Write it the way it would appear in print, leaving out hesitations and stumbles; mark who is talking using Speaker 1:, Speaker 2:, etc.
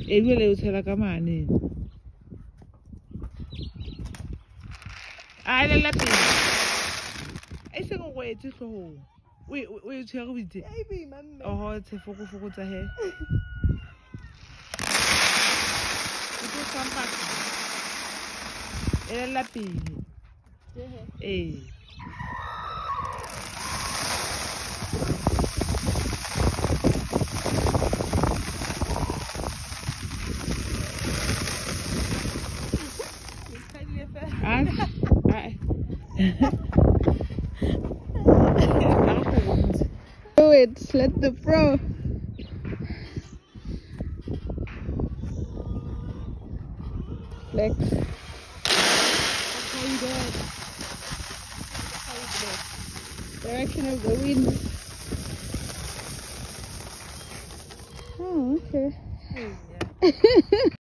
Speaker 1: Ebile o tshela ka mane. A lela pele. E seng go etse hloohong. O e tshwere o itse. Oho tshefokofoko tsa he. O tlo sampa. E lela pele. Ee.
Speaker 2: Do it, let the pro. Flex. That's how you do it. That's how you do it. Direction of the wind. Oh, okay.
Speaker 1: Yeah.